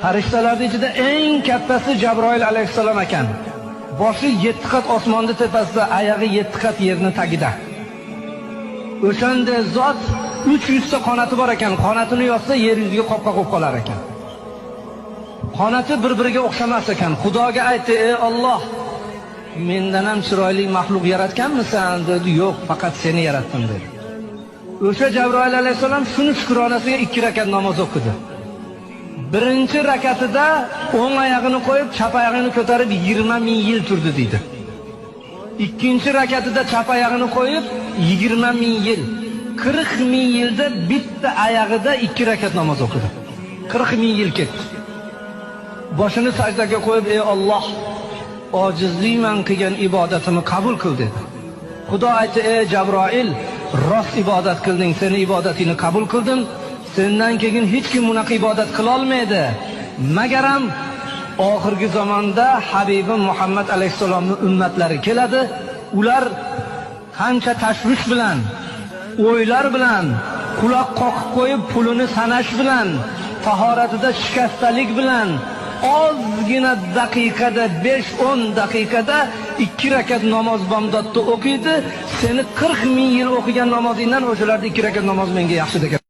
Farishtalarning ichida eng kattasi Jabroil alayhissalom ekan. Boshi 7 qat osmonni tepasida, oyog'i 7 qat yerni tagida. O'shanda zot 300 ta qonati bor ekan. Qonatini yozsa yer yuziga qopqa qo'yib qolar ekan. Qonati bir-biriga o'xshamas ekan. Xudoga aytdi: "Ey Alloh, mendan ham chiroyli maxluq yaratganmisan?" dedi. "Yo'q, faqat seni yaratdim" dedi. O'sha Jabroil alayhissalom shuni shukronasiga 2 rakat namoz o'qidi. Birinchi rakatida o'ng oyog'ini qo'yib, chap oyog'ini ko'tarib 20 ming yil turdi deydi. Ikkinchi rakatida chap oyog'ini qo'yib 20 ming yil, 40 ming yilda bitta oyog'ida 2 rakat namoz o'qidi. 40 ming yil ketdi. Boshini sajdaga qo'yib, "Ey Alloh, ojizlikman qilgan ibodatimni qabul qil" dedi. Xudo aytdi: "Ey Jabroil, rost ibodat qilding, seni ibodatingni qabul qildim. Sendan keyin hech kim bunaqa ibodat qila olmaydi. Magaram oxirgi zamonda Habibim Muhammad alayhissalomning ummatlari keladi. Ular qancha tashvish bilan, o'ylar bilan, quloq qoqib qo'yib pulini sanash bilan, tahoratida shikastalik bilan ozgina daqiqada 5-10 daqiqada 2 rakat namoz bomdodda o'qiydi. Seni 40 ming yil o'qigan namozingdan o'shalarda 2 rakat namoz menga yaxshi degan."